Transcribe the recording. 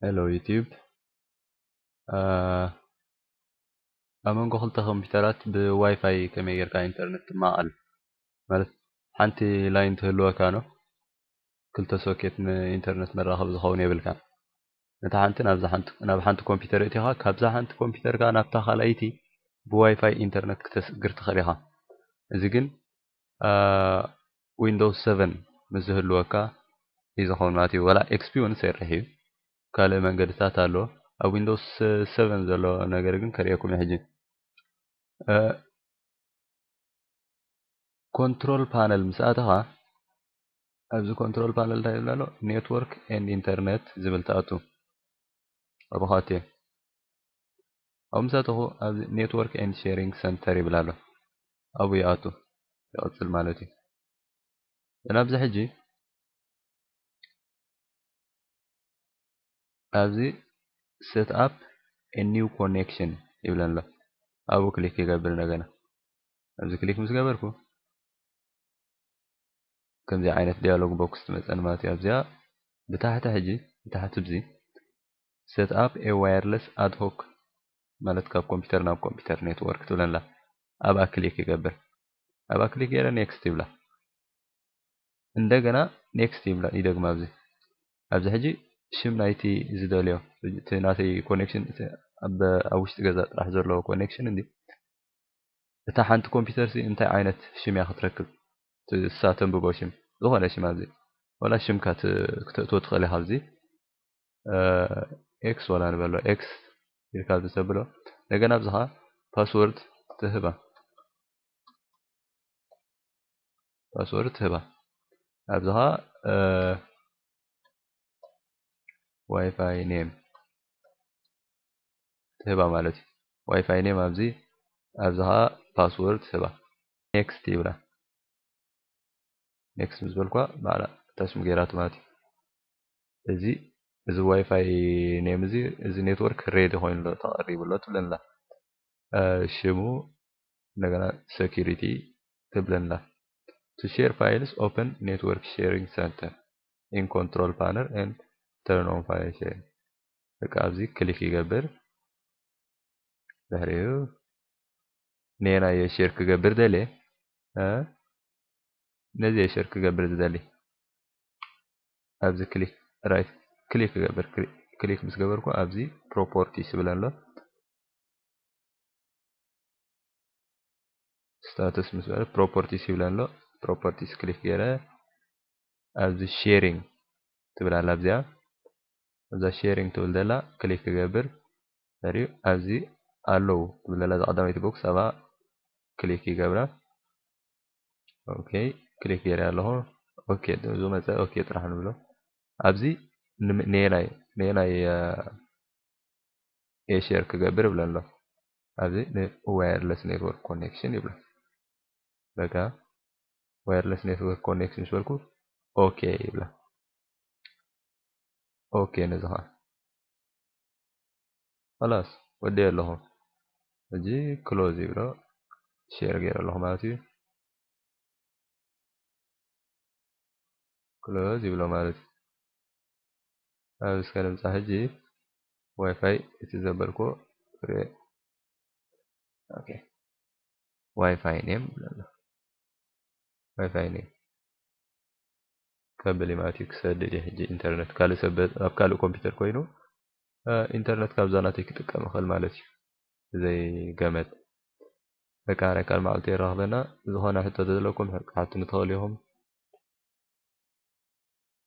Hello YouTube. ኣብ መንጎ ክልተ ኮምፒውተራት ብዋይፋይ ከመይ ጌርካ ኢንተርነት ትማቐል? ማለት ሓንቲ ላይን ትህልወካ ነው፣ ክልተ ሶኬት ንኢንተርነት መራኸቢ ዝኸውን የብልካ። ነታ ሓንቲ ናብ ሓንቲ ኮምፒውተር እቲኻ፣ ካብዛ ሓንቲ ኮምፒውተር ከኣ ናብታ ካልኣይቲ ብዋይፋይ ኢንተርነት ክተስግር ትኽእል ኢኻ። እዚ ግን ዊንዶውስ ሰቨን ምስ ዝህልወካ እዩ ዝኸውን ማለት እዩ። ወላ ኤክስፒ እውን ይሰርሕ እዩ። ካልእ መንገድታት ኣሎ። ኣብ ዊንዶውስ ሰቨን ዘሎ ነገር ግን ከርእየኩም ሕጂ። ኮንትሮል ፓነል ምስ ኣተኻ፣ ኣብዚ ኮንትሮል ፓነል እንታይ ይብል ኣሎ? ኔትወርክ ኤንድ ኢንተርኔት ዝብል ትኣቱ። ኣብኡ ክኣቱ እየ። ኣብኡ ምስ ኣተኹ ኣብዚ ኔትወርክ ኤንድ ሼሪንግ ሰንተር ይብል ኣሎ። ኣብኡ ይኣቱ፣ ይቕጽል ማለት እዩ። እና ኣብዚ ሕጂ ኣብዚ set up a new connection ይብለና ኣሎ። ኣብኡ ክሊክ ይገብር እንደገና። ኣብዚ ክሊክ ምስ ገበርኩ ከምዚ ዓይነት ዲያሎግ ቦክስ ትመጸኒ ማለት እዩ። ኣብዚኣ ብታሕቲ ሕጂ ብታሕቲ ብዚ set up a wireless ad hoc ማለት ካብ ኮምፒውተር ናብ ኮምፒውተር ኔትወርክ ትብለና። ኣብኣ ክሊክ ይገብር። ኣብኣ ክሊክ ገይረ ኔክስት ይብላ። እንደገና ኔክስት ይብላ፣ ይደግማ። ኣብዚ ኣብዚ ሕጂ ሽም ናይቲ ዝደልዮ፣ እቲ ናተይ ኮኔክሽን፣ እቲ ኣብ ኣብ ውሽጢ ገዛ ጥራሕ ዘለዎ ኮኔክሽን እንዲ እታ ሓንቲ ኮምፒውተር ሲ እንታይ ዓይነት ሽም እያ ክትረክብ? እቲ እሳ ተንብቦ ሽም፣ ዝኾነ ሽም ኣብዚ፣ ወላ ሽምካ ት-፣ ክተእትዎ ትኽእል ኢኻ። ኣብዚ ኤክስ ወላ ንበሎ፣ ኤክስ ኢልካ ኣብዚ ተብሎ። እንደገና ኣብዚ ኸዓ ፓስወርድ ትህባ፣ ፓስወርድ ትህባ። ኣብዚ ኸዓ ዋይፋይ ኔም ትህባ ማለት እዩ። ዋይፋይ ኔም ኣብዚ፣ ኣብዚ ኸዓ ፓስወርድ ትህባ። ኔክስት ይብላ። ኔክስት ምስ በልኳ ባዕላ እታ ሽም ገይራቶ ማለት እዩ። እዚ፣ እዚ ዋይፋይ ኔም እዚ፣ እዚ ኔትወርክ ሬዲ ኮይኑ ኣሎ፣ ተቐሪቡ ኣሎ ትብለና። እ፣ ሽሙ እንደገና ሴኩሪቲ ትብለና። To share files, open network sharing center in control panel and turn on file sharing። በቃ ኣብዚ ክሊክ ይገብር። ድሕሪኡ ኔና እየ ሼር ክገብር ደልየ፣ እ፣ ነዚ እየ ሼር ክገብር ዝደሊ። ኣብዚ ክሊክ፣ ራይት ክሊክ ክገብር፣ ክሊ-፣ ክሊክ ምስ ገበርኩ ኣብዚ ፕሮፖርቲስ ይብል ኣሎ። ስታቱስ ምስ በለ ፕሮፖርቲስ ይብል ኣሎ። ፕሮፖርቲስ ክሊክ ገይረ ኣብዚ ሼሪንግ ትብል ኣላ። ኣብዚኣ፣ ኣብዛ ሼሪንግ ትብል ዘላ ክሊክ ክገብር፣ ድሕሪኡ ኣብዚ ኣለዉ ትብል ዘላ እዛ ቀዳመይቲ ቦክስ ኣብኣ ክሊክ ይገብራ። ኦኬ፣ ክሊክ ገይረ ኣለኹ። ኦኬ፣ ዝመፀ ኦኬ ጥራሕ ንብሎ። ኣብዚ ን-፣ ኔናይ፣ ኔናይ፣ እ፣ ኤ ሼር ክገብር ይብለ ኣሎ። ኣብዚ ን ዋየርለስ ኔትወርክ ኮኔክሽን ይብሎ። በቃ ዋየርለስ ኔትወርክ ኮኔክሽን ምስ በልኩ ኦኬ ይብላ። ኦኬ ነዚ ኸዓ ኸላስ ወዲኤ ኣለኹ። ሕጂ ክሎዝ ይብሎ፣ ሼር ገይረ ኣለኹ ማለት እዩ። ክሎዝ ይብሎ ማለት እዩ። ኣብ እስከ ንምጻእ ሕጂ ዋይፋይ እቲ ዘበልኩ ሬ-፣ ኦኬ። ዋይፋይ ኔም ይብለና። ዋይፋይ ኔም ከብል እዩ ማለት እዩ። ክሰድድ እዩ ሕጂ ኢንተርነት። ካልእ ሰብ ኣብ ካልእ ኮምፒውተር ኮይኑ፣ እ፣ ኢንተርነት ካብዛ ናተይ ክጥቀም ይኽእል ማለት እዩ። ብዘይ ገመድ። በቃ፣ ናይ ካልእ መዓልቲ የራኽበና። ዝኾነ ሕቶ ተዘለኩም ክትሓቱኒ ትኽእሉ ኢኹም።